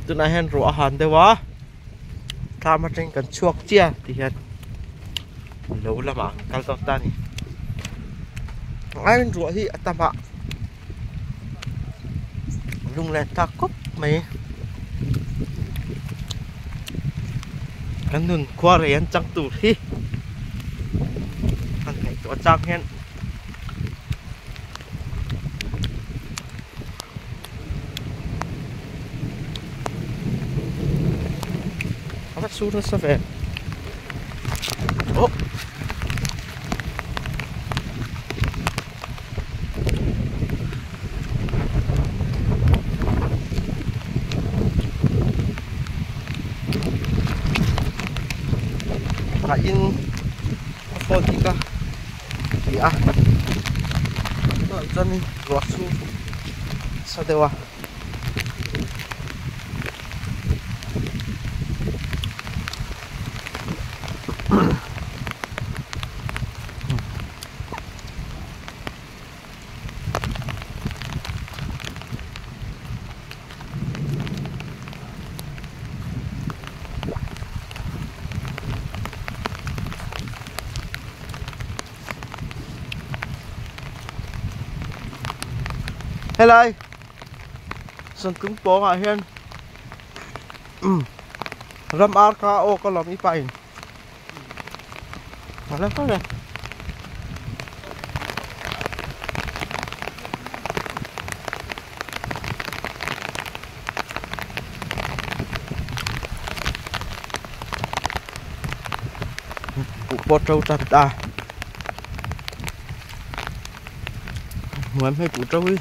Tunah hian ruah a han deuh a, thlam atangin kan chhuak chiah ti hian lo lamah kan kal dawn ta a ni. Aiin ruah hi a tam a, lunglen tak khawp mai. Kan nun khua rei an chang tur hi han ngaihtuah chang hian. A va sur nasa ve oh a in a phone hi ka ti a tunah chuanin ruah chu sa deuh a. Helai Santung pawngah hian ram ar kha a awk alawm i pain a la far e. Buh pawh to tan ta hnuai hmei buh to hi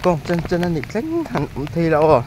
kawng chen chen a nih thleng han awm thei lo aw.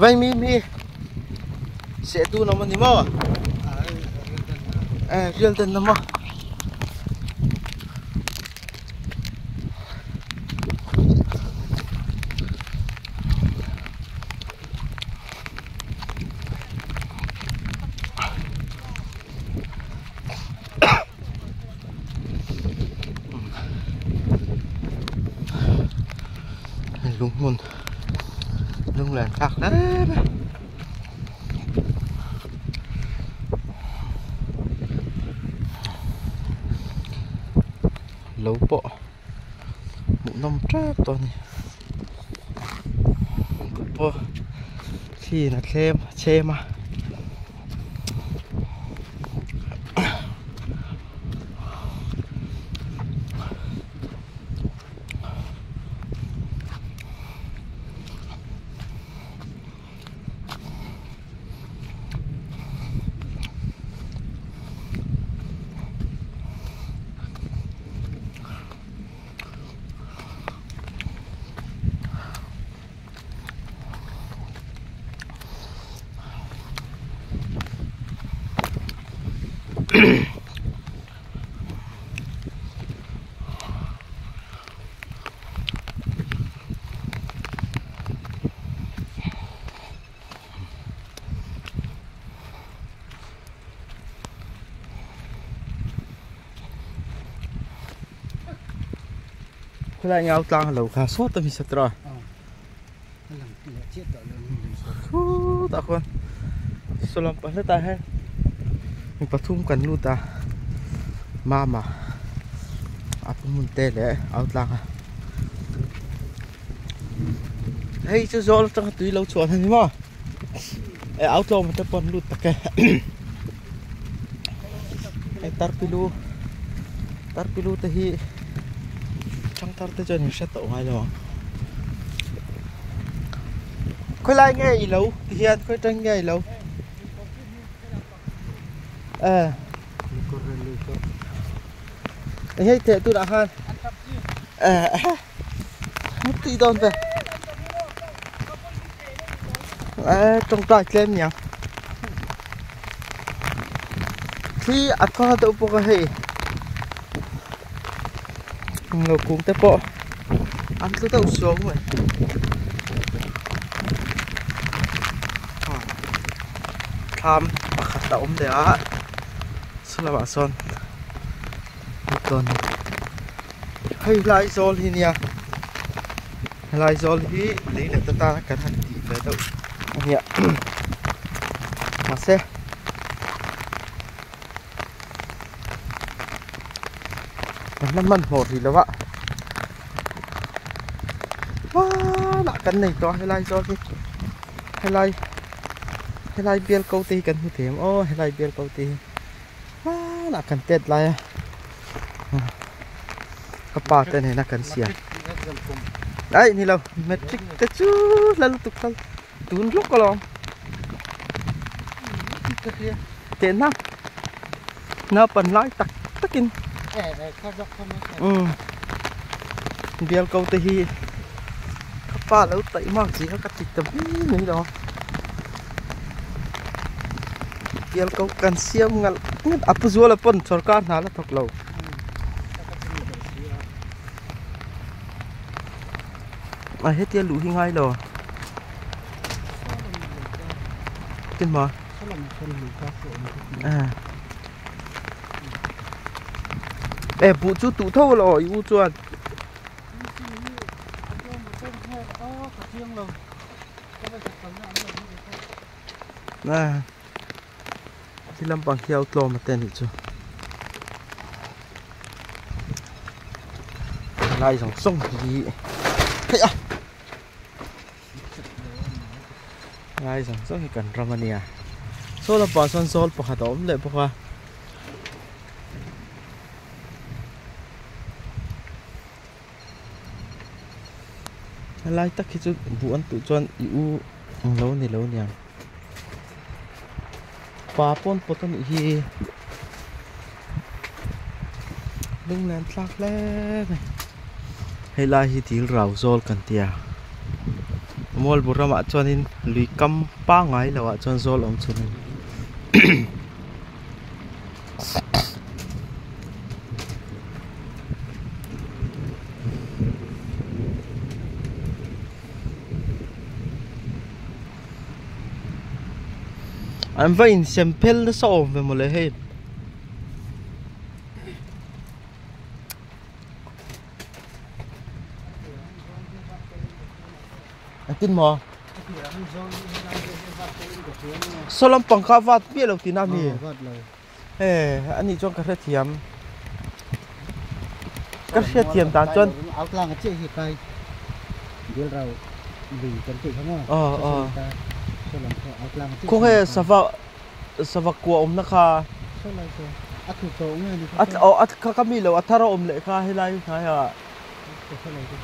Vaimim hi seh dun awm a ni maw eh rial den awm a. Lung hmun lung len thlak hle mai. Lo pawh hmuhnawm tep tawh a ni pawh thli in a thlem a chhem a. Khulai ngau tlang lo kha sawt a mi satra. Khutah khuan sawlam pahlet ah hian mi pathum kan lut a mama a pu hmun te leh au tlang a hei chu zawl atanga tui lo chhuah a ni maw eh au tlawm te pawh an lut tak e. Hei tarpilu tarpilu te hi thangthar te chuan in hre tawh ngai lo ang khawilai nge i lo ti hian khawi tang nge i lo eh hei theh tunah khan eh tih dawn ve eh tawngtai tlem niang khi a kha deuh bawk a hei englo kung te pawh an tlu deuh suau mai thlam pakhat a awm leh a saw lamah sawn hei lai zawl hi nia helai zawl hi lei leh ta tana kan han tih ve deuh a nia mahse kan la hmanhmawh rih lo a hmanah kan nei tawh a helai zawl hi helai helai bial ko te hi kan hmu thei ang aw helai bial ko te hi. Hmanah kan tet lai a ka pa te nena kan siam aih ni lo matric te chu la lutuk kal tun lawk alawm tehna naupan lai tak takin umm bial ko te hi ka pa lo taih mak zia kha ka ti ta mai mai lo a. Bial ko kan siam ngalh ngalh a pu zuala pawn sorkar hna la thawk lo. A hetia luh hi ngai lo. Tin maw? E buh chu tuh tho lo i u chuan. Ti lampang hi a tlawm ate anih chu lai zawng zawng hi theih a lai zawng zawng hi kan ram ania saw lampang ah sawn zawl pakhat a awm leh bawk a. Helai tak hi chu buh an tuh chuan i u ang lo ni lo niang pa pawn pawt a nih hi lunglen thlak hle mai helai hi dil rau zawl kan ti a mualbu ramah chuanin lui kam pangngai loh ah chuan zawl awm chhun a ni. An va insem phel nasa awm ve mawle hei. Engtin maw? Saw lampang kha a vat miah lo tihna a mi? He ani chuan ka hrethiam ka hriatthiam dan chuan khawnge sava sava kua awmna kha a kha ka mi lo a thar a awm leh kha helai hnaiah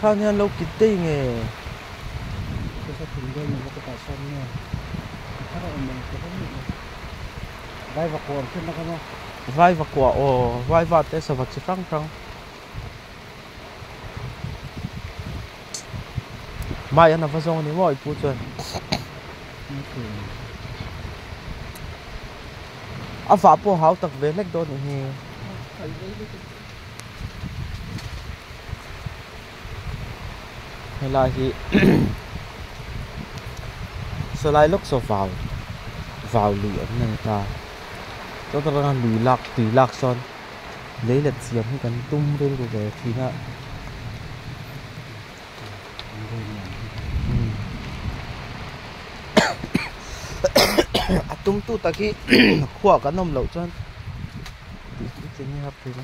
khan hian lo kit daih nge. Vaiva kua aw vaiva te sava chi hrang hrang mai an ava zawng a ni maw i pu chuan a vah pawh a hau tak ve hlek dawn a ni hi. Helai hi sawlai lawk saw vau vau lui awm na ni ta chuan atanga lui lak tui lak sawn lei let siam hi kan tum rilru ve thin a. A tum tu tak hi khuaah kan awm loh chuan tih hi har thei lo.